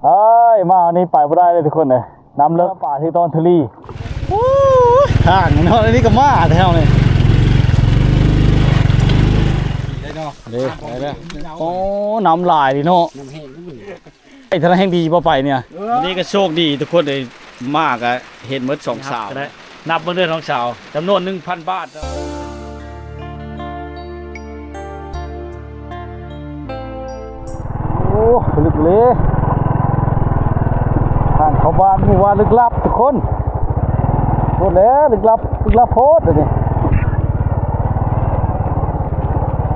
ອ້າຍ ມາອັນນີ້ໄປບໍ່ໄດ້ເລີຍທຸກຄົນເອີຍ ນ້ຳເລິກ ປາຖືກຕ້ອນທະເລ. ໂອ້ຍ ທາງເນາະ ອັນນີ້ກໍມາແຖວນີ້ ໄດ້ເນາະ ເດ້ ໄດ້ເດີ. ໂອ້ ນ້ຳຫຼາຍເດເນາະ ນ້ຳແຫ້ງ ໄປທາງໃດແຮ່ງດີບໍ່ໄປນີ້. ເອີ ອັນນີ້ກໍໂຊກດີທຸກຄົນເອີຍ ມາກໍເຫັນໝົດສອງສາວ ນັບເບິ່ງເດີສອງສາວ ຈຳນວນໜຶ່ງພັນບາດ. ໂອ້ ລຶກເລີຍ ທາງເຂົ້າບ້ານ ໝູ່ບ້ານລຶກລັບທຸກຄົນ ໂພດແລ້ວ ລຶກລັບ ລຶກລັບໂພດອັນນີ້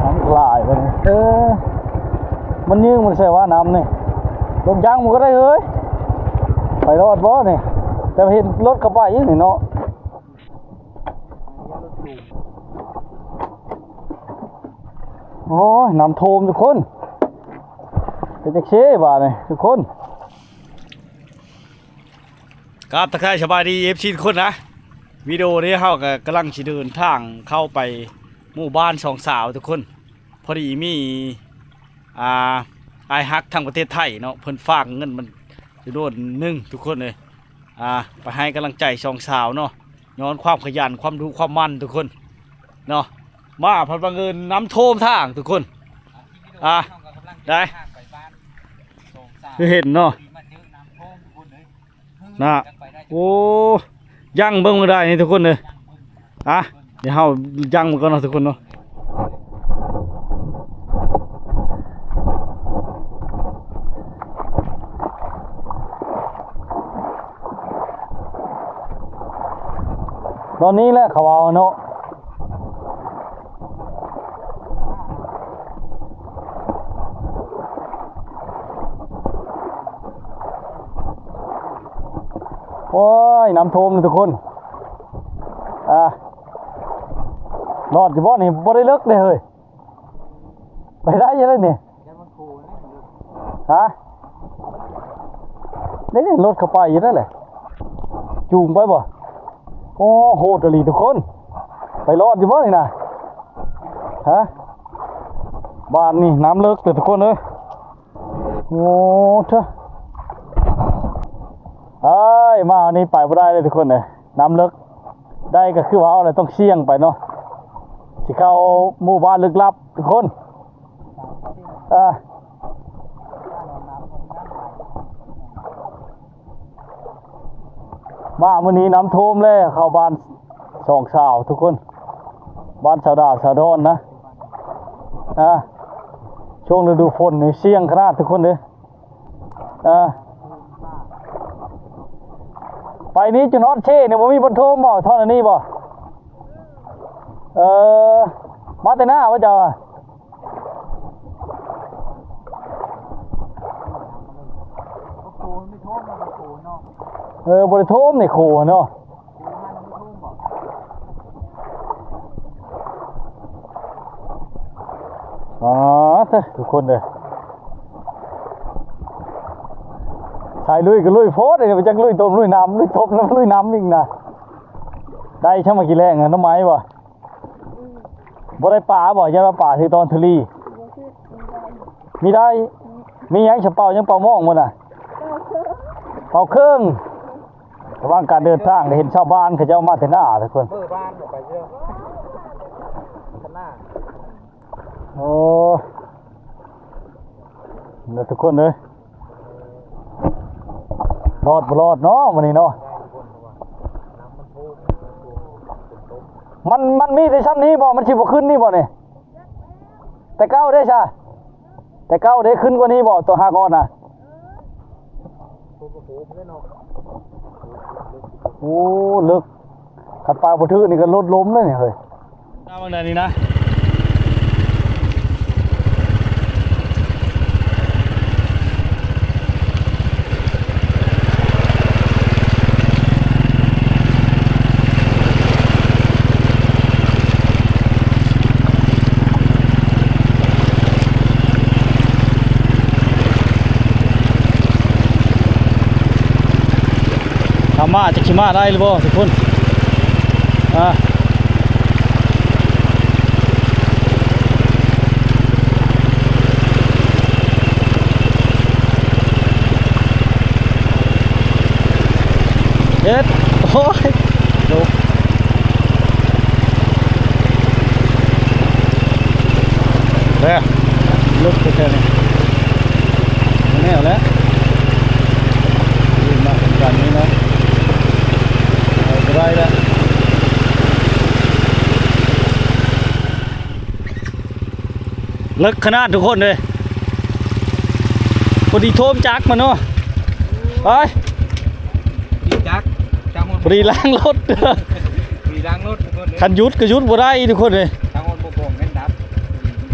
ນ້ຳຫຼາຍບັດນີ້. ເອີ ມັນຍິງ ມັນໃສ່ວ່ານ້ຳນີ້ ລົງຍັງມັນກໍໄດ້ເຮີ້ຍ ໄປລອດບໍ່ນີ້ ແຕ່ເຫັນລົດເຂົ້າໄປຢູ່ນີ້ເນາະ. ໂອ້ຍ ນ້ຳຖ້ວມທຸກຄົນ ເປັນຈັ່ງຊີ້ບາດນີ້ທຸກຄົນ. ກາບທັກທາຍສະບາຍດີ ເອັຟຊີ ທຸກຄົນນະ ວິດີໂອນີ້ເຮົາກໍກຳລັງຊິເດີນທາງເຂົ້າໄປໝູ່ບ້ານສອງສາວທຸກຄົນ. ພໍດີມີ ອ່າ ອ້າຍຮັກທາງປະເທດໄທເນາະ ເພິ່ນຝາກເງິນມາຈຳນວນໜຶ່ງທຸກຄົນເອີຍ ອ່າ ໄປໃຫ້ກຳລັງໃຈສອງສາວເນາະ ຍ້ອນຄວາມຂະຫຍັນ ຄວາມດຸຄວາມໝັ່ນທຸກຄົນເນາະ. ມາພັດບັງເອີນນ້ຳຖ້ວມທາງທຸກຄົນ ອ່າ ໄດ້ ຄືເຫັນເນາະ ນະ ໂອ້ ຍັງເບິ່ງບໍ່ໄດ້ນີ້ທຸກຄົນເອີຍ. ອ່ະ ດຽວເຮົາຍັງເບິ່ງກ່ອນເນາະທຸກຄົນເນາະ. ຕອນນີ້ແຫຼະເຂົາເວົ້າເນາະ. ໂອ້ຍ ນ້ຳຖ້ວມເລີຍທຸກຄົນ ອ່າ ລອດຢູ່ບໍ່ນີ້ ບໍ່ໄດ້ເລິກເດ້ເຮີ້ຍ ໄປໄດ້ຢູ່ເດ້ນີ້ ຮະ ນີ້ລົດເຂົ້າໄປຢູ່ນັ້ນແຫຼະ ຈູງໄປບໍ່ ໂອ້ ໂຫດອີ່ຫຼີທຸກຄົນ ໄປລອດຢູ່ບໍ່ນີ້ນະ ຮະ ບາດນີ້ນ້ຳເລິກເດີທຸກຄົນເອີຍ. ໂອ້ ເທີ ເອີຍ ມາອັນນີ້ໄປບໍ່ໄດ້ເລີຍທຸກຄົນເອີຍ ນ້ຳເລິກ ໄດ້ກໍຄືວ່າເອົາແຫຼະ ຕ້ອງສ່ຽງໄປເນາະ ຊິເຂົ້າໝູ່ບ້ານລຶກລັບທຸກຄົນ ເອີ ມາມື້ນີ້ນ້ຳຖ້ວມແລ້ວ ເຂົ້າບ້ານສອງສາວທຸກຄົນ ບ້ານສາວດາວສາວດອນນະ ອ່າ ຊ່ວງລະດູຝົນນີ້ສ່ຽງຂະໜາດທຸກຄົນເດີ ອ່າ ໄປນີ້ຈົນຮອດເຊນີ້ ບໍ່ມີບ່ອນໂທມບໍ່ ທ່ອນອັນນີ້ບໍ່ ເອີ ມາແຕ່ໜ້າບໍ່ເຈົ້າ ເອີ ບໍ່ໄດ້ໂທມໃນໂຄເນາະ ອໍ ເທີ ທຸກຄົນເດີ ສາຍລຸຍກໍລຸຍໂພດ ໄປຈັກລຸຍຕົມລຸຍນ້ຳ ລຸຍຕົມແລ້ວລຸຍນ້ຳອີກນະ ໄດ້ຊ່ຳມາກິນແລງນະ ໜໍ່ໄມ້ບໍ່? ບໍ່ໄດ້ປາບໍ່? ຢ້ານວ່າປາຖືກຕ້ອນທະເລ. ມີໄດ້ ມີຫຍັງຊະ ເປົ່າຫຍັງ ເປົ່າມ່ອງບໍ່ນະ? ເປົ່າເຄິ່ງ. ລະຫວ່າງການເດີນທາງ ໄດ້ເຫັນຊາວບ້ານເຂົາເຈົ້າມາແຕ່ໜ້າທຸກຄົນ ເບິ່ງບ້ານອອກໄປເທື່ອ ຂ້າງໜ້າ. ໂອ້ ເດີທຸກຄົນເອີຍ ລອດບໍ່ລອດເນາະມື້ນີ້ເນາະ ມັນ ມັນມີແຕ່ຊ່ຳນີ້ບໍ່? ມັນຊິບໍ່ຂຶ້ນນີ້ບໍ່ນີ້? ແຕ່ເກົ່າເດ້ຊະ ແຕ່ເກົ່າເດ້ ຂຶ້ນກວ່ານີ້ບໍ່ ໂຕຫາກອອນນະ? ໂອ້ ເລິກ ຄັນປາບໍ່ຖືກນີ້ກໍລົດລົ້ມເລີຍນີ້ເຮີ້ຍ ໜ້າເບິ່ງໄດ້ນີ້ນະ. ຖ້າມາ ຈັກຊິມາໄດ້ຫຼືບໍ່ທຸກຄົນ ອ່າ. ເຮັດ ໂອ້ຍ ລົກ ເດ້ ເລິກແທ້ໆ ນີ້ ແນວແຫຼະ ເປັນມາເປັນການນີ້ນະ ເອົາບໍ່ໄດ້ແລ້ວ. ເລິກຂະໜາດທຸກຄົນເດ້ ພໍດີໂທມຈັກມັນເນາະ ໄປ ດີຈັກ ຈັກຮອດ ພໍດີລ້າງລົດ ດີລ້າງລົດທຸກຄົນເດ້ ຄັນຢຸດກໍຢຸດບໍ່ໄດ້ທຸກຄົນເດ້ ຈັກຮອດບໍ່ກອງແມ່ນດັບ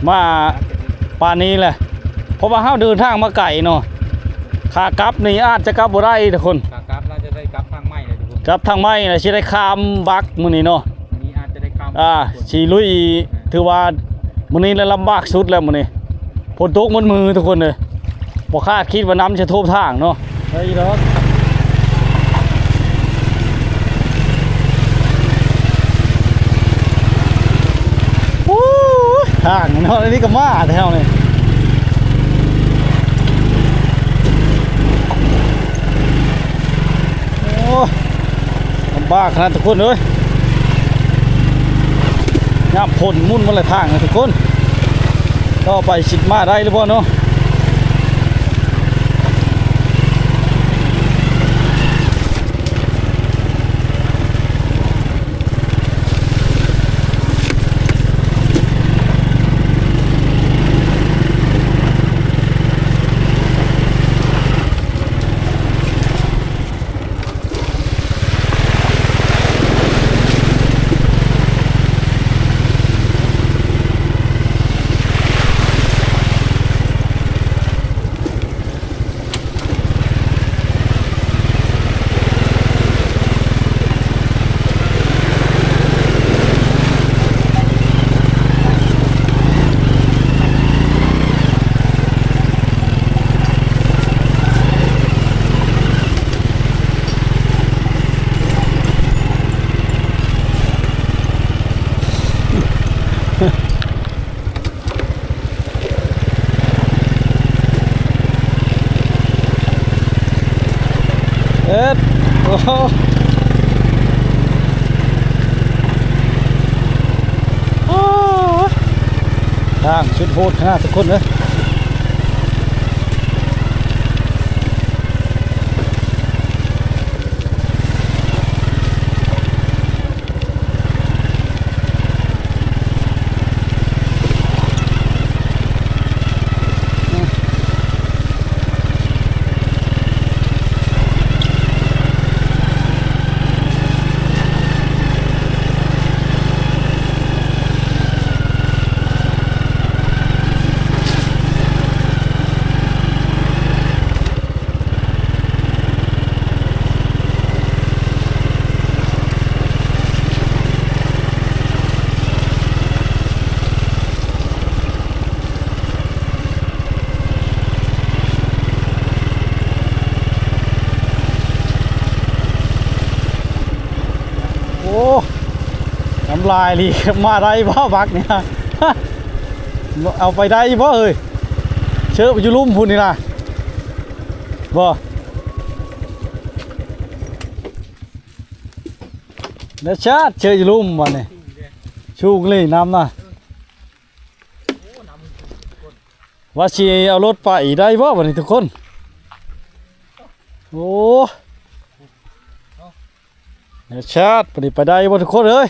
ມາປານນີ້ແຫຼະ ເພາະວ່າເຮົາເດີນທາງມາໄກເນາະ ຂາກັບນີ້ອາດຈະກັບບໍ່ໄດ້ທຸກຄົນ ຂາກັບລາວຈະໄດ້ກັບທາງໃໝ່ແຫຼະທຸກຄົນ ກັບທາງໃໝ່ແລ້ວຊິໄດ້ຂ້າມວັກມື້ນີ້ເນາະ ມື້ນີ້ອາດຈະໄດ້ຂ້າມ ອ່າ ຊິລຸຍ ຖືວ່າມື້ນີ້ລະລຳບາກສຸດແລ້ວມື້ນີ້ ຝົນຕົກໝົດມື້ທຸກຄົນເອີຍ ບໍ່ຄາດຄິດວ່ານ້ຳຈະຖ້ວມທາງເນາະ ໄດ້ດອກ ໂອ້ຍ ທາງເນາະ ອັນນີ້ກໍມາແຖວນີ້ ໂອ້ຍ ລຳບາກຂະໜາດທຸກຄົນເອີຍ ຍາມຝົນໝຸ່ນໝົດແຫຼະທາງນະທຸກຄົນ ຕໍ່ໄປຊິມາໄດ້ຫຼືບໍ່ເນາະ. ເອີດ ໂອ້ໂຫ ທາງສຸດໂຫດຂະໜາດທຸກຄົນເອີຍ. ໂອ້ ນ້ຳລາຍລີ້ ມາໄດ້ບໍ່ບັກນີ້ ເອົາໄປໄດ້ຢູ່ບໍ່ເອີຍ? ເຊີບຢູ່ລຸ່ມພຸ້ນນີ້ນະ ບໍ່ ແລ້ວຊາດເຊີບຢູ່ລຸ່ມບັດນີ້ ສູງເລີຍນ້ຳນະ. ວ່າຊິເອົາລົດໄປໄດ້ບໍ່ບັດນີ້ທຸກຄົນ? ໂອ້ ແນວຊາດ ບັດນີ້ໄປໄດ້ບໍ່ທຸກຄົນເອີຍ?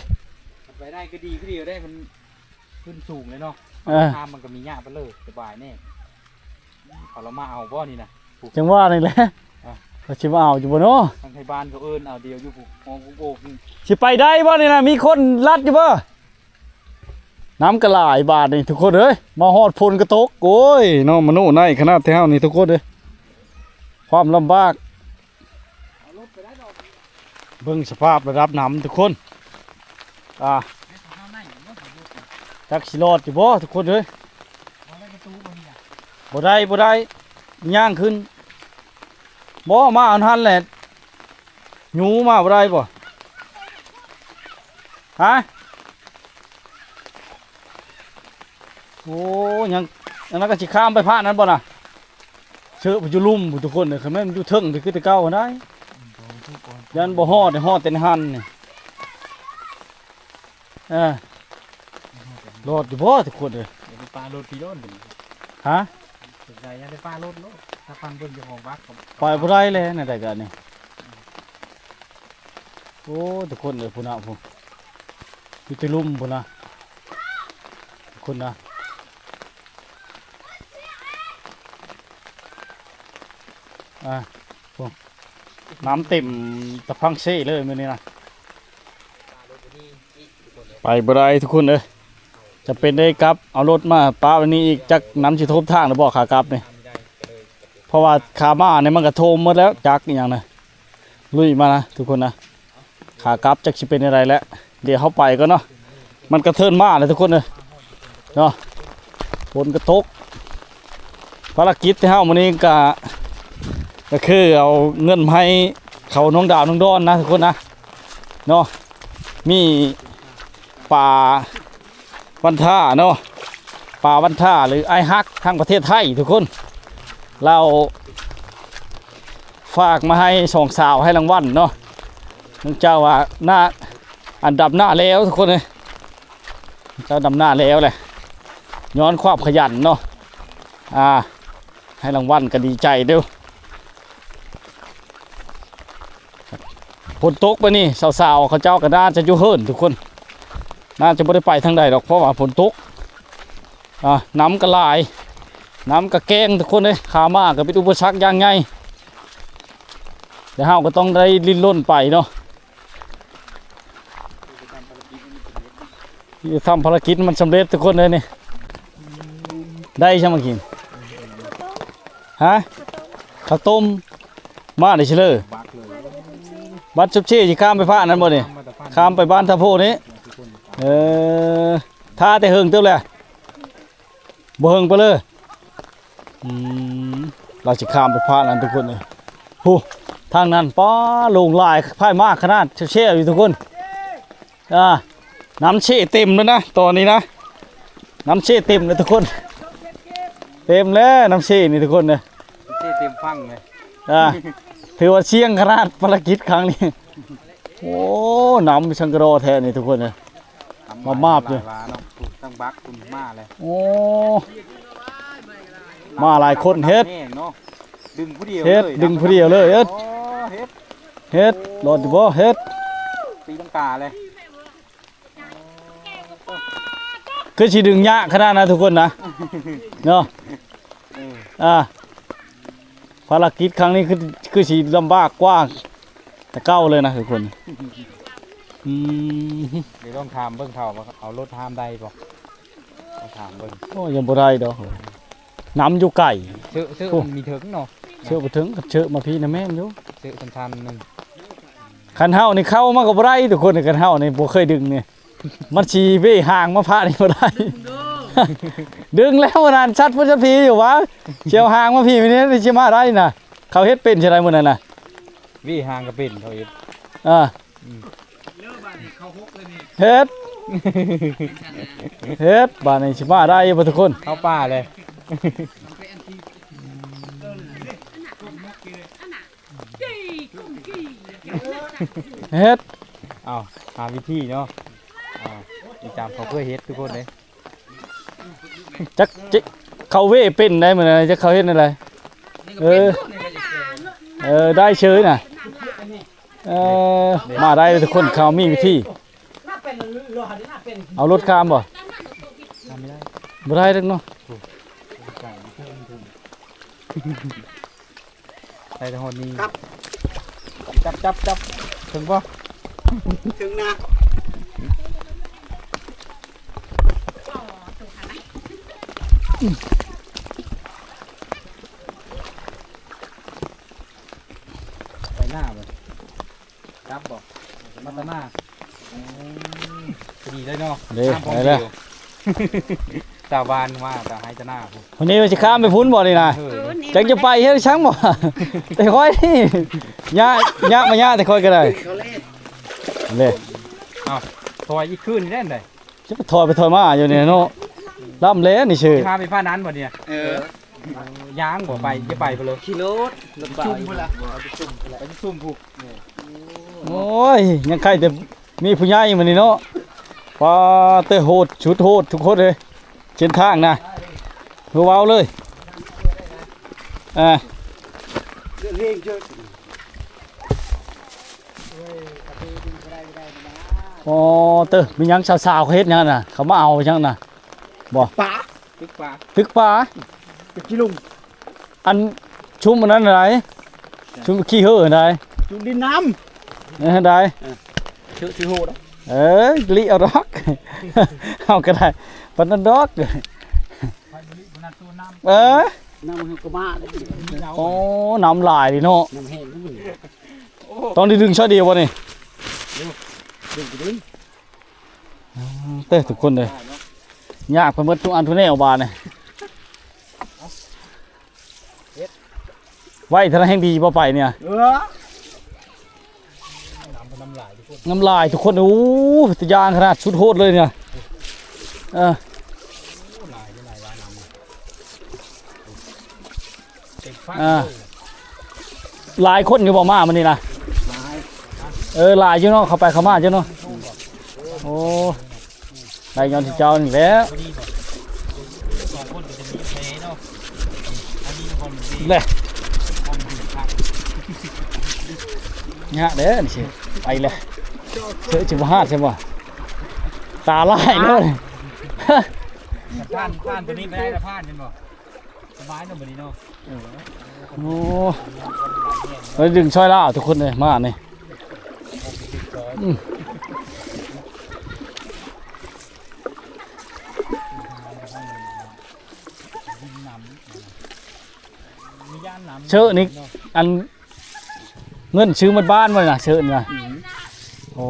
ໄປໄດ້ກໍດີຄືດຽວໄດ້ ມັນຂຶ້ນສູງເລີຍເນາະ ເອີ ທາງມັນກໍມີຫຍ້າໄປເລີຍ ສະບາຍແນ່ ເຂົາລະມາເອົາບໍ່ນີ້ນະ? ຈັ່ງວ່ານີ້ແຫຼະ ອ່ະ ວ່າຊິມາເອົາຢູ່ບໍ່ເນາະ? ທາງໄທບ້ານເຂົາເອີ້ນເອົາດຽວຢູ່ ຜູ້ຮອງຜູ້ໂບກນີ້ ຊິໄປໄດ້ບໍ່ນີ້ນະ? ມີຄົນລັດຢູ່ບໍ່? ນ້ຳກໍຫຼາຍບາດນີ້ທຸກຄົນເອີຍ ມາຮອດຝົນກໍຕົກ ໂອ້ຍເນາະ ມະໂນໄນຂະໜາດແທ້ເຮົານີ້ທຸກຄົນເອີຍ ຄວາມລຳບາກ ເບິ່ງສະພາບລະດັບນ້ຳທຸກຄົນ ອ່າ ຈັກຊິລອດຢູ່ບໍ່ທຸກຄົນເອີຍ ບໍ່ໄດ້ ບໍ່ໄດ້ ຍ່າງຂຶ້ນ ບໍ່ ມາອັນຫັ້ນແຫຼະ ຫຍູ້ມາບໍ່ໄດ້ບໍ່? ຮະ? ໂອ້ ຍັງ ອັນນັ້ນກໍຊິຂ້າມໄປພາກນັ້ນບໍ່ນະ? ເຊີບຢູ່ລຸ່ມພຸ້ນທຸກຄົນເອີຍ ຄັນແມ່ນຢູ່ເທິງນີ້ຄືແຕ່ເກົ່າຫັ້ນໄດ໋. ຢ້ານບໍ່ຮອດ ຮອດແຕ່ຫັ້ນນີ້. ເອີ ຮອດຢູ່ບໍ່ທຸກຄົນເອີຍ? ຢ່າໄປປະລົດພີ່ໂລດ. ຮະ? ສົງໄສຢ່າໄປປະລົດໂລດ. ຖ້າຟັງເບິ່ງເຈົ້າຂອງບັກ ໄປບໍ່ໄດ້ແລ້ວ ແນວໃດກະນີ້. ໂອ້ ທຸກຄົນເອີຍ ພຸ້ນນະ ພຸ້ນ ຢູ່ແຕ່ລຸ່ມພຸ້ນນະ ທຸກຄົນນະ. ອ່າ ໂອ້ ນ້ຳເຕັມຕະພັງເຊເລີຍມື້ນີ້ນະ. ໄປບໍ່ໄດ້ທຸກຄົນເອີຍ ຈຳເປັນໄດ້ກັບເອົາລົດມາປະໄວ້ນີ້ອີກ. ຈັກນ້ຳຊິຖ້ວມທາງຫຼືບໍ່ຂາກັບນີ້ ເພາະວ່າຂາມານີ້ມັນກະຖ້ວມໝົດແລ້ວ ຈັກອີ່ຫຍັງນະ ລຸຍມານະທຸກຄົນນະ. ຂາກັບຈັກຊິເປັນແນວໃດແຫຼະ ດຽວເຮົາໄປກ່ອນເນາະ. ມັນກະເທີນມາແລ້ວທຸກຄົນເອີຍເນາະ ຝົນກະຕົກ. ພາລະກິດທີ່ເຮົາມື້ນີ້ກະ ກະຄືເອົາເງິນມາໃຫ້ເຂົານ້ອງດາວນ້ອງດອນນະທຸກຄົນນະເນາະ. ມີປາ ວັນທາເນາະ ປາວັນທາ ຫຼື ອ້າຍຮັກທາງປະເທດໄທທຸກຄົນ ລາວຝາກມາໃຫ້ສອງສາວໃຫ້ລາງວັນເນາະ. ເນື່ອງຈາກວ່າໜ້າ ອັນດຳໜ້າແລ້ວທຸກຄົນເອີຍ ເຈົ້າດຳໜ້າແລ້ວແຫຼະ ຍ້ອນຄວາມຂະຫຍັນເນາະ. ອ່າ ໃຫ້ລາງວັນກະດີໃຈເດີ້. ຝົນຕົກບາດນີ້ ສາວໆເຂົາເຈົ້າກະໜ້າຈະຢູ່ເຮືອນທຸກຄົນ ໜ້າຈະບໍ່ໄດ້ໄປທາງໃດດອກ ເພາະວ່າຝົນຕົກ. ອ່າ ນ້ຳກະຫຼາຍ ນ້ຳກະແກງທຸກຄົນເອີຍ ຂາມາກະເປັນອຸປະສັກຢ່າງໃຫຍ່ ແຕ່ເຮົາກະຕ້ອງໄດ້ດີ້ນລົນໄປເນາະ. ທຳພາລະກິດມັນສຳເລັດທຸກຄົນເອີຍນີ້. ໄດ້ຊະມາກິນ ຮະ? ເຂົ້າຕົ້ມ ມາໄດ້ຊິເລີ ບັດຊຸບຊີຊິຂ້າມໄປພາກນັ້ນບໍ່ນີ້? ຂ້າມໄປບ້ານທ່າໂພນີ້. ເອີ ຖ້າແຕ່ເຫິງເຕີບແລ້ວ ບໍ່ເຫິງໄປເລີຍ. ອືມ ລາວຊິຂ້າມໄປພາກນັ້ນທຸກຄົນເອີຍ. ຜູ້ ທາງນັ້ນ ປາ ໂລ່ງຫຼາຍ ພາຍມາກຂະໜາດ ແຊວໆຢູ່ທຸກຄົນ. ອ່າ ນ້ຳເຊເຕັມແລ້ວນະ ຕອນນີ້ນະ ນ້ຳເຊເຕັມແລ້ວທຸກຄົນ ເຕັມແລ້ວນ້ຳເຊນີ້ທຸກຄົນເອີຍ. ເຊເຕັມຝັ່ງເລີຍ. ອ່າ ຖືວ່າສ່ຽງຂະໜາດ ພາລະກິດຄັ້ງນີ້. ໂອ້ ນ້ຳສັງກະດໍແທ້ນີ້ທຸກຄົນເອີຍ. ມາມາບຢູ່ ຫຼາຍວ່າເນາະ ທັງບັກພຸ້ນມາແລ້ວ. ໂອ້ ມາຫຼາຍຄົນເຮັດ ແຮງເນາະ ດຶງຜູ້ດຽວເຮັດ ເລີຍ ດຶງຜູ້ດຽວເລີຍເຮັດ. ໂອ້ ເຮັດ ເຮັດ ລອດຢູ່ບໍ່ ເຮັດ ຕີລັງກາເລີຍ ຄືຊິດຶງຍາກຂະໜາດນັ້ນທຸກຄົນນະ ເນາະ. ເອີ ອ່າ ພາລະກິດຄັ້ງນີ້ຄື ຄືຊິລຳບາກກວ່າແຕ່ເກົ່າເລີຍນະທຸກຄົນ. ອືມ ດຽວລອງຖາມເບິ່ງເຂົາວ່າເອົາລົດຫ້າມໄດ້ບໍ່ ລອງຖາມເບິ່ງ. ໂອ້ ຍັງບໍ່ໄດ້ດອກ ນ້ຳຢູ່ໄກ ເຊີ ເຊີ ໂອ້ ມັນມີເຖິງເນາະ ເຊີບໍ່ເຖິງ ຄັນເຊີມາພີ້ນະແມ່ນຢູ່ ເຊີທັນໆໜຶ່ງ. ຄັນເຮົານີ້ເຂົ້າມາກະບໍ່ໄດ້ທຸກຄົນ ຄັນເຮົານີ້ບໍ່ເຄີຍດຶງນີ້ ມັນຊິເວຫາງມາພານີ້ບໍ່ໄດ້. ດຶງແລ້ວນັ້ນ ຊັດພຸ້ນຊັດພີຢູ່ຫວາ ຊິເອົາຫາງມາພີ້ມື້ນີ້ຊິມາໄດ້ນະ. ເຂົາເຮັດເປັນຈັ່ງໃດມື້ນັ້ນນະ ເວຫາງກະເປັນ ເຂົາເຮັດ. ອ່າ ອືມ ເຮັດ ເຮັດ ບາດນີ້ຊິມາໄດ້ບໍ່ທຸກຄົນ ເຂົ້າປ່າເລີຍ. ເຮັດ ເອົາ ຫາວິທີເນາະ ເອົາ ຕິດຕາມເຂົາເພື່ອເຮັດທຸກຄົນເດ້. ຈັກ ຈັກ ເຂົາເວເປັນໄດ໋ມື້ນັ້ນ ຈັກເຂົາເຮັດແນວໃດ. ເອີ ເອີ ໄດ້ເຊີຍນະ. ເອີ ມາໄດ້ທຸກຄົນ ເຂົາມີວິທີ. ເອົາລົດຂ້າມບໍ່? ຂ້າມບໍ່ໄດ້ ບໍ່ໄດ້ດອກເນາະ. ໄປແຕ່ຮອດນີ້ ຈັບ ຈັບ ຈັບ ເຖິງບໍ່? ເຖິງນະ ໄປໜ້າບໍ່? ກັບບໍ່? ມາຕາໜ້າ. ໂອ້ ພໍດີເລີຍເນາະ ເດ້ ຂ້າມພ້ອມ ໄປແລ້ວ ດຽວ ຕາວານມາຕາໄຮ່ຕາໜ້າພຸ້ນ. ມື້ນີ້ວ່າຊິຂ້າມໄປພຸ້ນບໍ່ນີ້ນະ? ເອີ ຈັກຈະໄປເຮັດຫຍັງບໍ່? ແຕ່ຂ້ອຍນີ້ຍາກ ຍາກມາຍາກ ແຕ່ຂ້ອຍກະໄດ້ເດ້. ເອົາ ຖອຍອີກຄືນນີ້ໄດ້ໃດ? ຈະໄປຖອຍໄປຖອຍມາຢູ່ນີ້ເນາະ. ລຳແລ້ວນີ້ຊື່ ຊິພາໄປພານັ້ນບໍ່ນີ້? ເອີ ຍ່າງບໍ່ໄປ ຈະໄປພຸ້ນເລີຍ ຂີ່ລົດ ລົດບັກ ຊຸມພຸ້ນລະ ໄປຊຸມພຸ້ນ ໄປຊຸມພຸ້ນ. ໂອ້ ໂອ້ຍ ຍັງໄຄແຕ່ມີຜູ້ໃຫຍ່ມື້ນີ້ເນາະ. ປາເຕີ ໂຫດ ສຸດໂຫດທຸກຄົນເອີຍ ເສັ້ນທາງນະ ຄືເວົ້າເລີຍ. ອ່າ ໂອ້ເຕີ ມີຫຍັງສາວໆ ເຂົາເຮັດຫຍັງນະ? ເຂົາມາເອົາຫຍັງນະ? ບໍ່ ປາ ຕຶກປາ ຕຶກປາ ຕຶກຂີ້ລຸງ. ອັນຊຸມອັນນັ້ນໃດ ຊຸມຂີ້ເຫີໃດ ຊຸມດິນນ້ຳ ເອີ ໃດ ເອີ ຖື ຖືໂຫດ ເອີ ລິເອົາດອກ ເຮົາກໍໄດ້ປານນັ້ນດອກ ເອີ ນ້ຳມັນກໍມາເດ້. ໂອ້ ນ້ຳຫຼາຍເດເນາະ ນ້ຳແຫ້ງ ຕ້ອງໄດ້ດຶງຊ່ອຍດຽວບໍ່ນີ້? ດຶງ ດຶງ ອ່າ ເຕີ ທຸກຄົນເດີ ຍາກໄປໝົດທຸກອັນທຸກແນວບາດນີ້. ໄວ້ເທົ່າໃດແຮ່ງດີບໍ່ໄປນີ້ ເອີ ນ້ຳ ນ້ຳຫຼາຍທຸກຄົນ ນ້ຳຫຼາຍທຸກຄົນ. ໂອ້ ຕາຢ້ານຂະໜາດ ສຸດໂຫດເລີຍນີ້ ເອີ. ອ່າ ຫຼາຍຄົນຢູ່ບໍ່ມາມື້ນີ້ນະ? ຫຼາຍ ເອີ ຫຼາຍຢູ່ເນາະ ເຂົ້າໄປເຂົ້າມາຢູ່ເນາະ. ໂອ້ ໄດ້ຍ້ອນທີ່ເຈົ້ານີ້ແຫຼະ ສອງຄົນກໍຈະມີໃຜເນາະ ອັນນີ້ນະຄອນເດ ແຫຼະ ຍາກເດ້ນີ້ຊິ ໄປແຫຼະ ເຊີ ຊິບໍ່ຮາດໃຊ່ບໍ່? ຕາລາຍເລີຍ ຜ່ານ ຜ່ານຕົວນີ້ໄປໄດ້ລະ ຜ່ານແມ່ນບໍ່? ສະບາຍເນາະ ບັດນີ້ເນາະ. ໂອ້ ໄດ້ດຶງຊ່ອຍລາວທຸກຄົນເລີຍ ມານີ້ ອືມ ເຊີນີ້ ອັນ ເງິນຊື້ໝົດບ້ານບໍ່ນະ ເຊີນີ້ນະ? ອືມ ໂອ້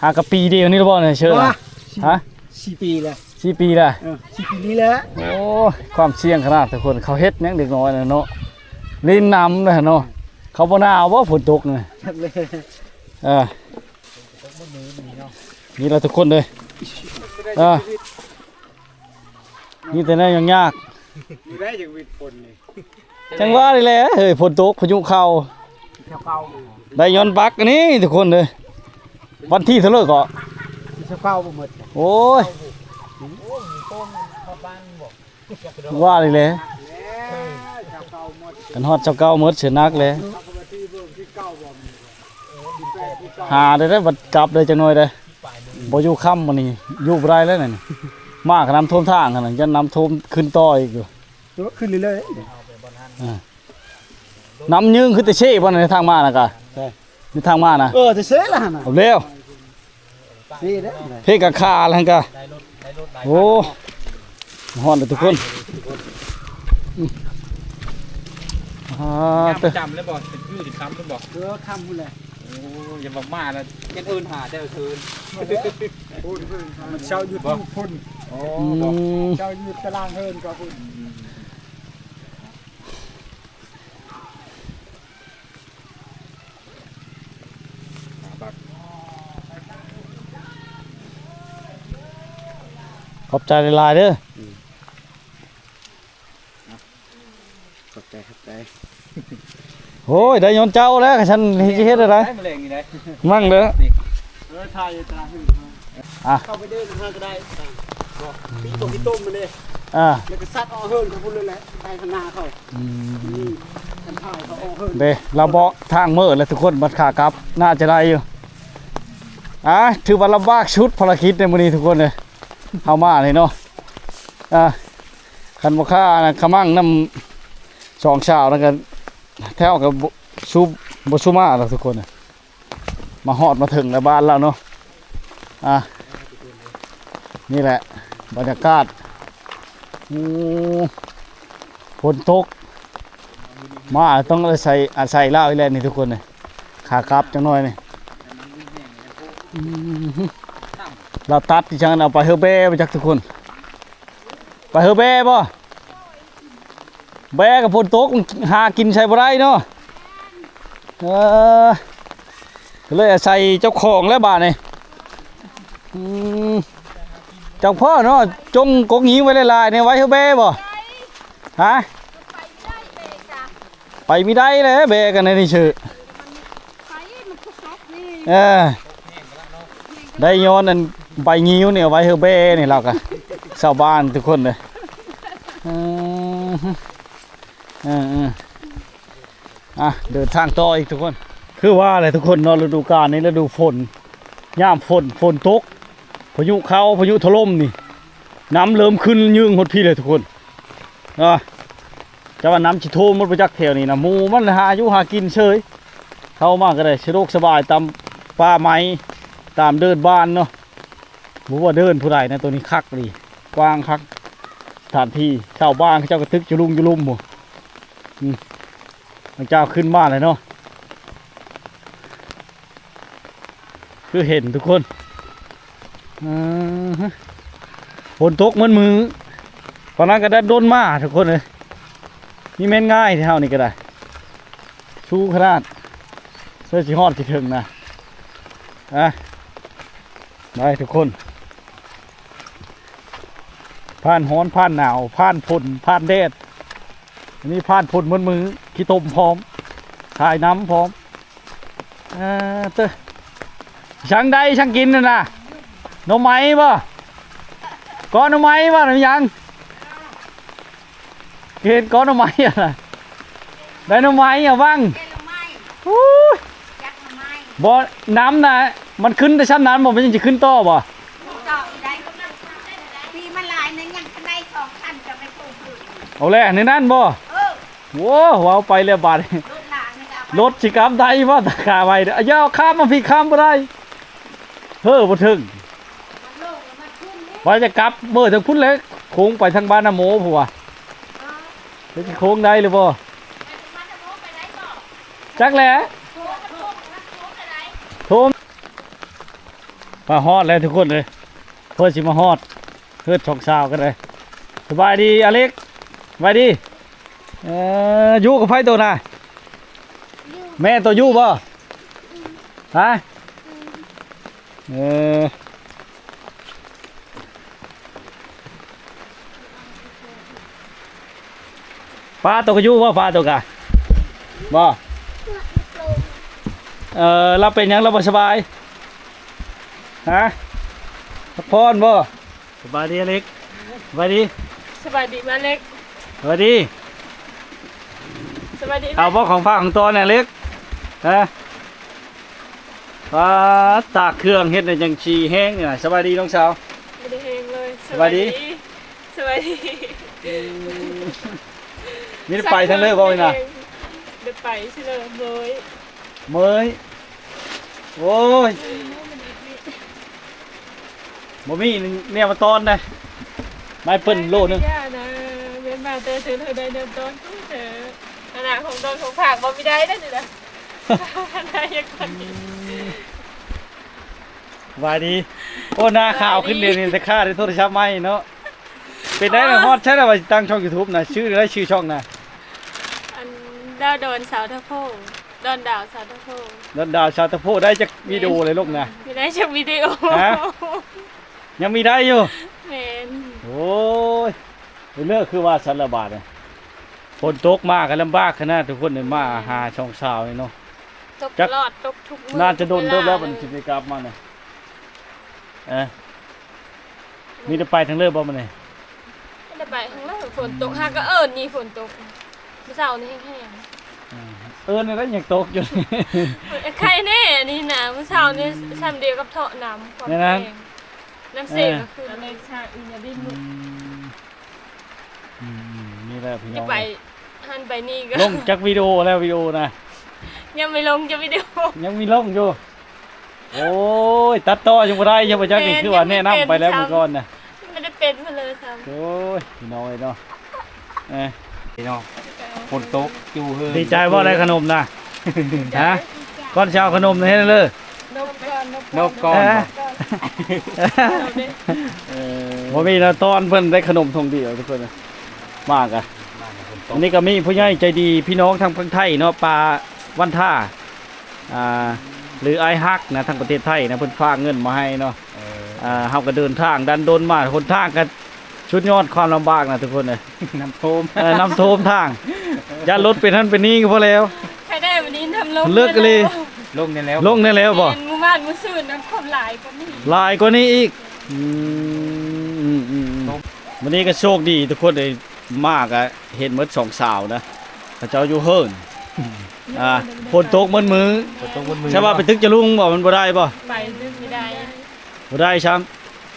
ຫາກະປີດຽວນີ້ລະບໍ່ນະ ເຊີນະ? ຮະ ສີ່ປີແລ້ວ ສີ່ປີແລ້ວ ເອີ ສີ່ປີນີ້ແຫຼະ. ໂອ້ຍ ຄວາມສ່ຽງຂະໜາດທຸກຄົນ ເຂົາເຮັດຫຍັງເດັກນ້ອຍນະເນາະ ຫຼິ້ນນ້ຳນະເນາະ. ເຂົາບໍ່ໜາວບໍ່ ຝົນຕົກນະ? ເອີ ນີ້ລະທຸກຄົນເດີ ເອີ ມີແຕ່ແນວຍາກໆ ຢູ່ໄດ້ຈັ່ງວິດຝົນນີ້ ຈັ່ງວ່ານີ້ແຫຼະເຮີ້ຍ ຝົນຕົກ ພາຍຸເຂົ້າ ໄດ້ຍ້ອນບັກອັນນີ້ທຸກຄົນເດີ. ວັນທີເທົ່າໃດເກາະ? ສິບເກົ້າບໍ່ໝົດ. ໂອ້ຍ ວ່ານີ້ແຫຼະ ກັນຮອດຊາວເກົ້າໝົດ ເສຍໜັກແຫຼະ. ຫາໄດ້ ໄດ້ບັດກັບໄດ້ຈັກໜ່ອຍເດ້ ບໍ່ຢູ່ຄ່ຳມື້ນີ້ ຢູ່ບໍ່ໄດ້ແລ້ວນີ້. ມາກະນ້ຳຖ້ວມທາງຫັ້ນນະ ຢ້ານນ້ຳຖ້ວມຂຶ້ນຕໍ່ອີກຢູ່ ເອີ ຂຶ້ນເລື້ອຍໆ ອ່າ ນ້ຳຍືງຄືແຕ່ເຊບໍ່ໃນທາງມານະກະ ໃຊ່ ໃນທາງມານະ ເອີ ແຕ່ເຊລະຫັ້ນນະ ເອົາແລ້ວ ເຊເດ້ ເພກະຄາແລ້ວຫັ້ນກະ ໂອ້ ຮອດແລ້ວທຸກຄົນ ອືມ ອ່າ ຈຳເລີຍບໍ່? ເປັນຄືຊິຄ່ຳພຸ້ນບໍ່? ເອີ ຄ່ຳພຸ້ນແຫຼະ. ໂອ້ ຢ່າບອກມາລະ ຍັງເອີ້ນຫາແຕ່ຄືນ ມັນເຊົາຢູ່ພຸ້ນ. ອໍ ອືມ ເຊົາຢູ່ຕາລາງເຮືອນເຂົາພຸ້ນ. ຂອບໃຈຫຼາຍໆເດີ. ອືມ ຂອບໃຈ ຂອບໃຈ. ໂອ້ຍ ໄດ້ຍ້ອນເຈົ້າແລ້ວ ຄັນຊັ້ນຊິເຮັດແນວໃດ? ໄດ້ມື້ແລງນີ້ໄດ໋ ມັ່ງເດີ. ນີ້ ເອີ ຖ່າຍຢູ່ຕາລາງເຮືອນ ອ່ະ ເຂົ້າໄປເດີນຫາກໍໄດ້ ບໍ່ ມີຕົວຂີ້ຕົມມັນເດ້ ອ່າ ແລ້ວກໍສັດອອກເຮືອນເຂົາພຸ້ນເລີຍແຫຼະ ໄປຂ້າງໜ້າເຂົາ. ອືມ ອືມ ຄັນຖ່າຍເຂົາອອກເຮືອນເດ້ ລາວເບາະທາງເມີແລ້ວທຸກຄົນ ບັດຂາກັບໜ້າຈະໄດ້ຢູ່. ອ່າ ຖືວ່າລຳບາກສຸດພາລະກິດໃນມື້ນີ້ທຸກຄົນເອີຍ ເຮົາມານີ້ເນາະ. ອ່າ ຄັນບໍ່ຂ້າຂະມັງນຳສອງສາວນັ້ນກໍ ແຖວກໍບໍ່ ຊູ ບໍ່ຊູມາແລ້ວທຸກຄົນ. ມາຮອດມາເຖິງແລ້ວບ້ານລາວເນາະ. ອ່າ ນີ້ແຫຼະບັນຍາກາດ. ໂອ້ ຝົນຕົກ ມາຕ້ອງອາໄສ ອາໄສລາວອີກແລ້ວນີ້ທຸກຄົນນີ້ ຂາກັບຈັກໜ້ອຍນີ້. ອືມ ລາວຕັດອີ່ຫຍັງ ເອົາໄປເຮີແບບໍ່ຈັກທຸກຄົນ. ໄປເຮີແບບໍ່? ແບກໍຝົນຕົກ ຫາກິນໃສ່ບໍ່ໄດ້ເນາະ. ເອີ ກໍເລີຍອາໄສເຈົ້າຂອງແລ້ວບາດນີ້. ອືມ ເຈົ້າພໍ່ເນາະ ຈົ່ງກົກຍິງໄວ້ຫຼາຍໆນີ້ ໄວ້ເຮີແບບໍ່? ຮະ? ໄປບໍ່ໄດ້ແຫຼະ ແບກັນໃນນີ້ຊື່. ເອີ ໄດ້ຍ້ອນອັນໃບງິ້ວນີ້ເອົາໄວ້ໃຫ້ແບ້ນີ້ ລາວກະຊາວບ້ານທຸກຄົນເດີ. ເອີ ເອີ ເອີ ອ່ະ ເດີນທາງຕໍ່ອີກທຸກຄົນ. ຄືວ່າແຫຼະທຸກຄົນເນາະ ລະດູການນີ້ລະດູຝົນ ຍາມຝົນ ຝົນຕົກ ພາຍຸເຂົ້າ ພາຍຸຖະຫຼົ່ມນີ້ ນ້ຳເລີ່ມຂຶ້ນຍືງຮອດພີ້ແຫຼະທຸກຄົນ. ອ່າ ຈະວ່ານ້ຳຊິຖ້ວມໝົດບໍ່ຈັກແຖວນີ້ນະ ໝູ່ມັນຫາຢູ່ຫາກິນເຊີຍ. ເຂົ້າມາກໍໄດ້ສະດວກສະບາຍຕາມປ່າໄມ້ ຕາມເດີ່ນບ້ານເນາະ. ບໍ່ວ່າເດີ່ນຜູ້ໃດນະ ໂຕນີ້ຄັກອີ່ຫຼີ ກວ້າງຄັກ ສະຖານທີ່. ຊາວບ້ານເຂົາເຈົ້າກໍຕຶກຢູ່ລຸ່ມຢູ່ລຸ່ມພຸ້ນ. ອືມ ເຂົາເຈົ້າຂຶ້ນມາແລ້ວເນາະ. ຄືເຫັນທຸກຄົນ ເອີ ຝົນຕົກໝົດມື້ ປານນັ້ນກໍດັນດົນມາທຸກຄົນເອີຍ. ນີ້ແມ່ນງ່າຍແທ້ເຮົານີ້ກໍໄດ້ ຊູຂະໜາດ ເພື່ອຊິຮອດຊິເຖິງນະ. ອ່ະ ໄປທຸກຄົນ ຜ່ານຮ້ອນ ຜ່ານໜາວ ຜ່ານຝົນ ຜ່ານແດດ ອັນນີ້ຜ່ານຝົນໝົດມື້ ຂີ້ຕົມພ້ອມ ຖ່າຍນ້ຳພ້ອມ. ເອີ ເຕີ ຊ່າງໄດ້ຊ່າງກິນນັ້ນນະ ໜໍ່ໄມ້ບໍ່? ກໍໜໍ່ໄມ້ບໍ່ ຫຼືຫຍັງ? ເຫັນກໍໜໍ່ໄມ້ຫັ້ນນະ ໄດ້ໜໍ່ໄມ້ອະຫວັງ. ອູ້ຍ ບໍ່ ນ້ຳນະ ມັນຂຶ້ນແຕ່ຊ່ຳນັ້ນບໍ່ ມັນຍັງຊິຂຶ້ນຕໍ່ບໍ່? ຕໍ່ອີກໄດ້ ປີມັນຫຼາຍນັ້ນ ຍັງຄັນໄດ້ສອງຄັນ ຈະໄປປູກພືດ. ເອົາແຫຼະ ໃນນັ້ນບໍ່? ເອີ. ໂອ້ ເວົ້າໄປແລ້ວບາດນີ້ ລົດຊິກັບໄດ້ບໍ່ ຖ້າຂາໄວເດີ. ຢ່າເອົາຂ້າມມາພີ້ ຂ້າມບໍ່ໄດ້ ເຮີ້ບໍ່ເຖິງ. ວ່າຈະກັບເມືອທາງພຸ້ນແຫຼະ ໂຄ້ງໄປທາງບ້ານນາໂມພຸ້ນວ່າ ເອີ ແລ້ວຊິໂຄ້ງໄດ້ຫຼືບໍ່ ຈັກແຫຼະ. ໂທມ ມາຮອດແລ້ວທຸກຄົນເອີຍ ເພື່ອຊິມາຮອດ ເຮືອນສອງສາວກັນເລີຍ. ສະບາຍດີອາເລັກ ສະບາຍດີ. ເອີ ຢູ່ກັບໃຜໂຕນະ? ແມ່ໂຕຢູ່ບໍ່? ຮະ? ເອີ ປ້າໂຕກໍຢູ່ບໍ່? ປ້າໂຕກະບໍ່? ເອີ ລາວເປັນຫຍັງ? ລາວບໍ່ສະບາຍ? ຮະ? ພັກຜ່ອນບໍ່? ສະບາຍດີອາເລັກ ສະບາຍດີ. ສະບາຍດີມາເລັກ ສະບາຍດີ. ສະບາຍດີ ເອົາບໍ່ຂອງຝາກຂອງຕ້ອນອາເລັກ? ຮະ? ປາດ ຕາກເຄື່ອງເຮັດໃຫ້ຈັ່ງຊີ້ແຮງນີ້ນະ. ສະບາຍດີນ້ອງສາວ. ບໍ່ໄດ້ແຮງເລີຍ. ສະບາຍດີ ສະບາຍດີ. ອືມ ມີໄດ້ໄປທາງເລີຍບໍ່ນີ້ນະ? ໄດ້ໄປຊິເລີຍ ເມີຍ ເມີຍ. ໂອ້ຍ ບໍ່ມີແນວມາຕ້ອນເດ້ ມາໃຫ້ເພິ່ນໂລໜຶ່ງ. ຢ່ານະ ແມ່ນມາແຕ່ເທື່ອໃດແນວຕ້ອນເທື່ອ ອັນນະ ຂອງຕ້ອນຂອງຝາກບໍ່ມີໄດ້ເດ້ນີ້ນະ. ໄດ້ຍັງໄປ. ອືມ ສະບາຍດີ. ໂອ້ ໜ້າຂາວຂຶ້ນເດນີ້ ແຕ່ຂ້າໄດ້ໂທລະສັບໃໝ່ເນາະ. ເປັນໄດ້ລະ ຮອດໃສລະວ່າຕັ້ງຊ່ອງຢູທູບນະ? ຊື່ໄດ້ ຊື່ຊ່ອງນະ? ອັນ ດາວດອນສາວທະໂພ ດອນດາວສາວທະໂພ. ດອນດາວສາວທະໂພ. ໄດ້ຈັກວິດີໂອແລ້ວລູກນະ? ມີໄດ້ຈັກວິດີໂອ? ຮະ? ຍັງມີໄດ້ຢູ່? ແມ່ນ. ໂອ້ຍ ເລີກຄືວ່າຊັ້ນລະບາດນີ້. ຝົນຕົກມາກໍລຳບາກຂະໜາດທຸກຄົນ ມາຫາສອງສາວນີ້ເນາະ. ຕົກຕະຫຼອດ ຕົກທຸກມື້ ໜ້າຈະດົນເຕີບແລ້ວ ບາດນີ້ຊິໄດ້ກັບມານີ້. ເອີ ມີແຕ່ໄປທາງເລີບໍ່ມື້ນີ້? ບໍ່ໄດ້ໄປທາງເລີ ຝົນຕົກ. ຫາກໍເອີ້ນນີ້ຝົນຕົກ ມື້ເຊົ້ານີ້ແຮງໆ. ເອີ ເອີ້ນແລ້ວຍັງຕົກຢູ່. ໄຄແນ່ອັນນີ້ນະ ມື້ເຊົ້ານີ້ຊ່ຳດຽວກັບເທາະນ້ຳ ຄວາມແຮງ ນ້ຳເຊກໍຂຶ້ນ. ອືມ ອືມ ນີ້ແຫຼະພີ່ນ້ອງ ໄປຫັ້ນໄປນີ້ກໍ ລົງຈັກວິດີໂອແລ້ວ? ວິດີໂອນະ ຍັງບໍ່ລົງຈັກວິດີໂອ. ຍັງມີລົງຢູ່. ໂອ້ຍ ຕັດຕໍ່ຍັງບໍ່ໄດ້ ຍັງບໍ່ຈັກນີ້. ຄືວ່າແນະນຳໄປແລ້ວມື້ກ່ອນນະ ບໍ່ໄດ້ເປັນເພິ່ນເລີຍຊ້ຳ. ໂອ້ຍ ພີ່ນ້ອງເອີຍເນາະ. ເອີ ພີ່ນ້ອງ ຝົນຕົກຢູ່ເຮືອນ. ດີໃຈບໍ່ໄດ້ຂະໜົມນະ? ຮະ? ກ່ອນຊິເອົາຂະໜົມເຮັດເລີ ນົບກ່ອນ ນົບກ່ອນ. ເອີ ບໍ່ມີນະ ຕອນເພິ່ນໄດ້ຂະໜົມຖົງດຽວທຸກຄົນ. ມາກະ ອັນນີ້ກໍມີຜູ້ໃຫຍ່ໃຈດີ ພີ່ນ້ອງທາງຝັ່ງໄທເນາະ ປ້າວັນທາ ອ່າ ຫຼືອ້າຍຮັກນະ ທາງປະເທດໄທນະ ເພິ່ນຝາກເງິນມາໃຫ້ເນາະ. ເອີ ອ່າ ເຮົາກໍເດີນທາງດັນດົນມາ ຫົນທາງກໍສຸດຍອດຄວາມລຳບາກນະທຸກຄົນເອີຍ. ນ້ຳຖ້ວມ ເອີ ນ້ຳຖ້ວມທາງ ຢ້ານລົດເປັນຫັ້ນເປັນນີ້ກໍພໍແລ້ວ. ໃຄໄດ້ວັນນີ້ນ້ຳລົງ ເລີກກະລີ ລົງແນ່ແລ້ວ ລົງແນ່ແລ້ວບໍ່? ແມ່ນ ບ້ານມື້ຊືນນະ ຄົນຫຼາຍກວ່ານີ້ ຫຼາຍກວ່ານີ້ອີກ. ອືມ ອືມໆໆ ມື້ນີ້ກໍໂຊກດີທຸກຄົນເອີຍ ມາກໍເຫັນໝົດສອງສາວນະ ເຂົາເຈົ້າຢູ່ເຮີນ ອ່າ ຝົນຕົກໝົດມື້ ຝົນຕົກໝົດມື້ ໃຊ່ວ່າໄປຕຶກຈະລຸງບໍ່ ມັນບໍ່ໄດ້ບໍ່? ໄປຕຶກບໍ່ໄດ້ ບໍ່ໄດ້ຊ້ຳ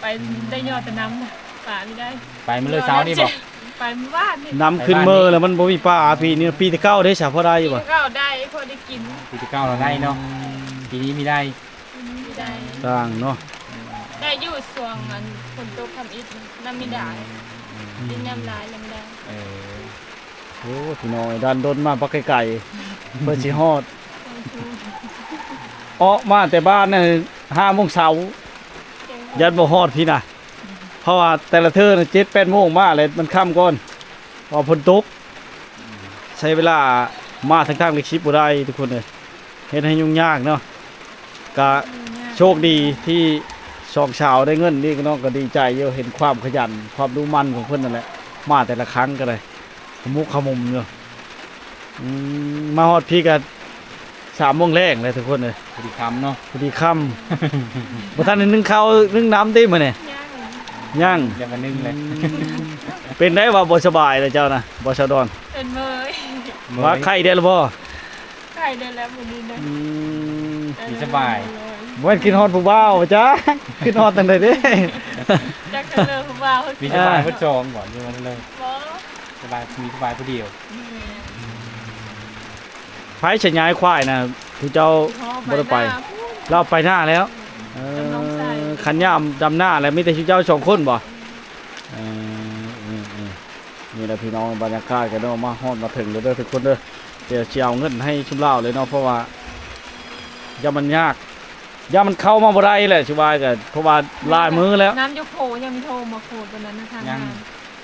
ໄປໄດ້ຍໍແຕ່ນ້ຳ ປາບໍ່ໄດ້ ໄປມື້ເຊົ້ານີ້ບໍ່? ໄປມື້ວານນີ້ ນ້ຳຂຶ້ນເມີແລ້ວມັນບໍ່ມີປາ ປີນີ້ ປີທີ່ເກົ້າເດ້ ສາ ພໍໄດ້ຢູ່ບໍ່? ປີທີ່ເກົ້າໄດ້ ພໍໄດ້ກິນ ປີທີ່ເກົ້າລະໄດ້ເນາະ ອືມ ປີນີ້ບໍ່ໄດ້ ບໍ່ໄດ້ ຕ່າງເນາະ ໄດ້ຢູ່ຊ່ວງອັນຝົນຕົກທຳອິດ ນ້ຳມີດາ ອືມ ດິນນ້ຳຫຼາຍແລ້ວບໍ່ໄດ້ ເອີ ໂອ້ ພີ່ນ້ອງເອີຍ ດັນດົນມາບັກໄກໆ ເພື່ອຊິຮອດ ອອກມາແຕ່ບ້ານນັ້ນຫ້າໂມງເຊົ້າ ຢ້ານບໍ່ຮອດພີ້ນະ ເພາະວ່າແຕ່ລະເທື່ອນະ ເຈັດແປດໂມງມາແລ້ວ ມັນຄ່ຳກ່ອນ ເພາະຝົນຕົກ ໃຊ້ເວລາມາທາງທາງຫຼັກສິບບໍ່ໄດ້ທຸກຄົນເອີຍ ເຮັດໃຫ້ຫຍຸ້ງຍາກເນາະ ກະໂຊກດີທີ່ສອງສາວໄດ້ເງິນນີ້ເນາະ ກໍດີໃຈຢູ່ ເຫັນຄວາມຂະຫຍັນ ຄວາມດຸໝັ່ນຂອງເພິ່ນນັ້ນແຫຼະ ມາແຕ່ລະຄັ້ງກໍໄດ້ ຂະມຸກຂະມຸມຢູ່ ອືມ ມາຮອດພີ້ກໍສາມໂມງແລງແລ້ວທຸກຄົນເອີຍ ພໍດີຄ່ຳເນາະ ພໍດີຄ່ຳ ບໍ່ທັນໄດ້ໜຶ້ງເຂົ້າໜຶ້ງນ້ຳຕິມື້ນີ້? ຍັງ ຍັງ ຍັງບໍ່ໜຶ້ງເລີຍ ອືມ ເປັນໄດ້ວ່າບໍ່ສະບາຍລະເຈົ້ານະ ບໍ່ສາວດອນ? ເປັນເມີຍ ວ່າໄຂ້ໄດ້ລະບໍ່? ໄຂ້ໄດ້ແລ້ວມື້ນີ້ນະ ອືມ ດີສະບາຍ ບໍ່ແມ່ນຄິດຮອດຜູ້ບ່າວບໍ່ຈັກ ຄິດຮອດຈັ່ງໃດເດ້ ຈັກເລີຍຜູ້ບ່າວ ມີສະບາຍເບິດສອງບໍ່ ຫຼືວ່າເລີຍ? ບໍ່ ສະບາຍ ມີສະບາຍຜູ້ດຽວ ໃຜສະຍາຍຄວາຍນະ ຜູ້ເຈົ້າບໍ່ໄດ້ໄປ ລາວໄປນາແລ້ວ ເອີ ຄັນຍາມດຳນາແລ້ວ ມີແຕ່ເຈົ້າສອງຄົນບໍ່? ເອີ ເອີ ເອີ ນີ້ແຫຼະພີ່ນ້ອງ ບັນຍາກາດກໍເນາະ ມາຮອດມາເຖິງແລ້ວເດີທຸກຄົນເດີ ດຽວຊິເອົາເງິນໃຫ້ຊຸມລາວເລີຍເນາະ ເພາະວ່າຢ້ານມັນຍາກ ຢ້ານມັນເຂົ້າມາບໍ່ໄດ້ແຫຼະ ຊິວ່າກໍ ເພາະວ່າຫຼາຍມື້ແລ້ວ ນ້ຳຢູ່ໂພ ຍັງມີໂທມາໂພຕົວນັ້ນນະ ທາງ ຍັງ ນ້ຳ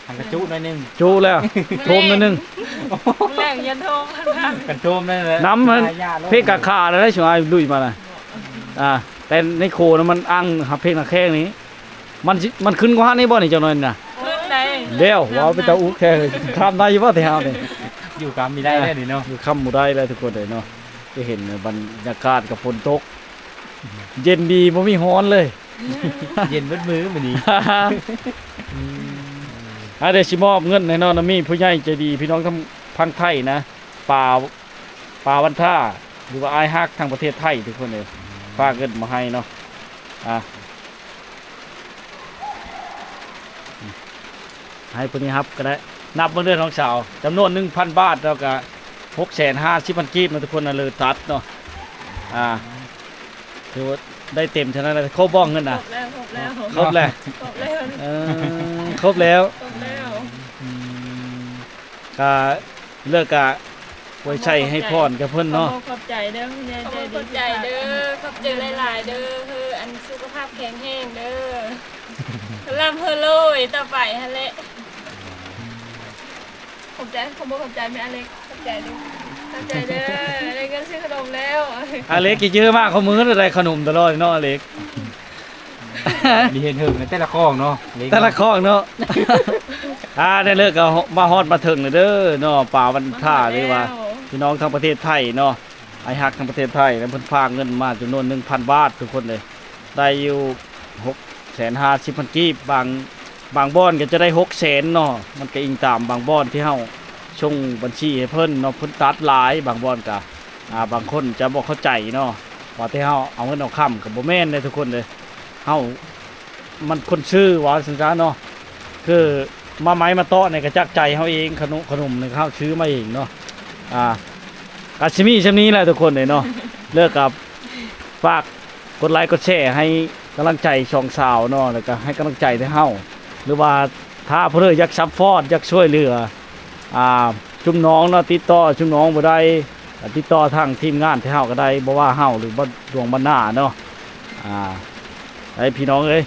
ທາງກະຈຸໜ້ອຍໜຶ່ງ ຈຸແລ້ວ ໂທມໜ້ອຍໜຶ່ງ ມື້ແລງຢ່າໂທມ ກັນໂທມນັ້ນແຫຼະ ນ້ຳມັນເພກາຄາແລ້ວ ຊິວ່າລຸຍມານະ ອ່າ ແຕ່ໃນໂຄນະ ມັນອັ່ງຮັບເພກນະແຂ້ງນີ້ ມັນຊິ ມັນຂຶ້ນກວ່າຫັ້ນນີ້ບໍ່ນີ້ ຈັກໜ້ອຍນະ? ຂຶ້ນໄດ້ ແລ້ວ ເວົ້າເປັນຕາອຸກແທ້ ຂ້າມໄດ້ຢູ່ບໍ່ແຖວນີ້? ຢູ່ຂ້າມບໍ່ໄດ້ແລ້ວນີ້ເນາະ ຢູ່ຂ້າມບໍ່ໄດ້ແລ້ວທຸກຄົນເອີຍເນາະ ຈະເຫັນບັນຍາກາດກັບຝົນຕົກ ເຢັນດີ ບໍ່ມີຮ້ອນເລີຍ ເຢັນເບິດມື້ມື້ນີ້ ອ່າ ດຽວຊິມອບເງິນໃຫ້ນ້ອງນາມີ ຜູ້ໃຫຍ່ໃຈດີ ພີ່ນ້ອງທາງຝັ່ງໄທນະ ປາ ປາວັນທາ ຫຼືວ່າອ້າຍຮັກທາງປະເທດໄທທຸກຄົນເອີຍ ຝາກເງິນມາໃຫ້ເນາະ ອ່າ ໃຫ້ຜູ້ນີ້ຮັບກໍໄດ້ ນັບເບິ່ງເດີນ້ອງສາວ ຈຳນວນໜຶ່ງພັນບາດ ແລ້ວກໍຫົກແສນຫ້າສິບພັນກີບເນາະທຸກຄົນນະ ເລີຕັດເນາະ ອ່າ ຖືວ່າໄດ້ເຕັມເທົ່ານັ້ນແຫຼະ ຄົບບໍ່ເງິນນະ? ຄົບແລ້ວ ຄົບແລ້ວ ຄົບແລ້ວ ເອີ ຄົບແລ້ວ ຄົບແລ້ວ ອືມ ກະເລີກກະໄວ້ໃຊ້ໃຫ້ພອນກັບເພິ່ນເນາະ ຂອບໃຈເດີ ຂອບໃຈເດີ ຂອບໃຈຫຼາຍໆເດີ ເຮີ ອັນສຸຂະພາບແຂງແຮງເດີ ລ່ຳເຮີໂລຍຕໍ່ໄປຫັ້ນແຫຼະ ຂອບໃຈ ຂອບໃຈແມ່ອາເລັກ ຂອບໃຈເດີ ຂອບໃຈເດີ ໄດ້ເງິນຊື້ຂະໜົມແລ້ວ ອາເລັກຊິຈື່ມາຂອງມື້ໄດ້ຂະໜົມຕະຫຼອດເນາະອາເລັກ. ມີເຫັນເຫິງແຕ່ລະຂອງເນາະ ແຕ່ລະຂອງເນາະ ອ່າ ໄດ້ເລີກກໍມາຮອດມາເຖິງແລ້ວເດີເນາະ ປາວັນທາ ຫຼືວ່າພີ່ນ້ອງທາງປະເທດໄທເນາະ ອ້າຍຮັກທາງປະເທດໄທ ແລ້ວເພິ່ນຝາກເງິນມາຈຳນວນໜຶ່ງພັນບາດທຸກຄົນເລີຍ ໄດ້ຢູ່ຫົກແສນຫ້າສິບພັນກີບ ບາງ ບາງບ່ອນກໍຈະໄດ້ຫົກແສນເນາະ ມັນກໍອີງຕາມບາງບ່ອນທີ່ເຮົາສົ່ງບັນຊີໃຫ້ເພິ່ນເນາະ ເພິ່ນຕັດຫຼາຍ ບາງບ່ອນກໍ ອ່າ ບາງຄົນຈະບໍ່ເຂົ້າໃຈເນາະ ວ່າແຕ່ເຮົາເອົາເງິນເອົາຄຳ ກໍບໍ່ແມ່ນເດ້ທຸກຄົນເດ້ ເຮົາມັນຄົນຊື້ ວ່າຊັ້ນຊະເນາະ ຄືມາໄມ້ມາເຕາະນີ້ກໍຈາກໃຈເຮົາເອງ ຂະໜົມ ຂະໜົມນີ້ເຮົາຊື້ມາເອງເນາະ ອ່າ ກໍຊິມີສ່ຳນີ້ແຫຼະທຸກຄົນເດ້ເນາະ ເລີກກັບ ຝາກກົດໄລກົດແຊໃຫ້ກຳລັງໃຈສອງສາວເນາະ ແລ້ວກໍໃຫ້ກຳລັງໃຈແຕ່ເຮົາ ຫຼືວ່າຖ້າຜູ້ໃດຢາກຊັບພອດ ຢາກຊ່ວຍເຫຼືອ ອ່າ ຊຸມນ້ອງເນາະ ຕິດຕໍ່ຊຸມນ້ອງບໍ່ໄດ້ ກໍຕິດຕໍ່ທາງທີມງານແຕ່ເຮົາກໍໄດ້ ບໍ່ວ່າເຮົາ ຫຼື ດວງບັນນາເນາະ ອ່າ ໃຫ້ພີ່ນ້ອງເອີຍ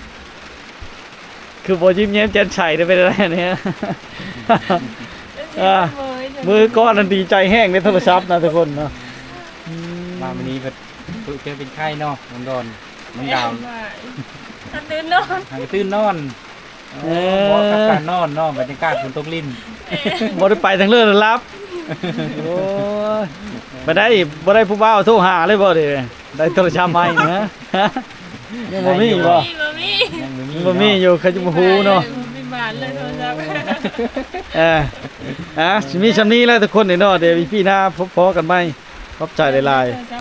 ຄືບໍ່ຍິ້ມແຍ້ມແຈ່ມໃສເດ້ ເປັນໄດ້ແນວນີ້ ອ່າ ມື້ກ່ອນນັ້ນດີໃຈແຮງໃນໂທລະສັບນະທຸກຄົນເນາະ ອືມ ມາມື້ນີ້ເພິ່ນເປັນໄຂ້ເນາະ ນ້ອງດອນ ນ້ອງດາວ ຫາກະຕື່ນນອນ ຫາກະຕື່ນນອນ ເອີ ເໝາະກັບການນອນເນາະ ບັນຍາກາດຝົນຕົກລິນ ບໍ່ໄດ້ໄປທາງເລີນຫຼັບ ໂອ້ຍ ໄປໄດ້ ບໍ່ໄດ້ຜູ້ບ່າວໂທຫາເລີຍບໍ່ເດ? ໄດ້ໂທລະສັບໃໝ່ນະ ຍັງບໍ່ມີບໍ່? ບໍ່ມີ ຍັງບໍ່ມີ ຍັງບໍ່ມີຢູ່ ເຂົາຈະບໍ່ຮູ້ເນາະ ບໍ່ມີບາດເລີຍໂທລະສັບ ເອີ ອ່າ ຊິມີຊ່ຳນີ້ແຫຼະທຸກຄົນເນາະ ດຽວອີພີໜ້າພົບພໍ້ກັນໃໝ່ ຂອບໃຈຫຼາຍໆ.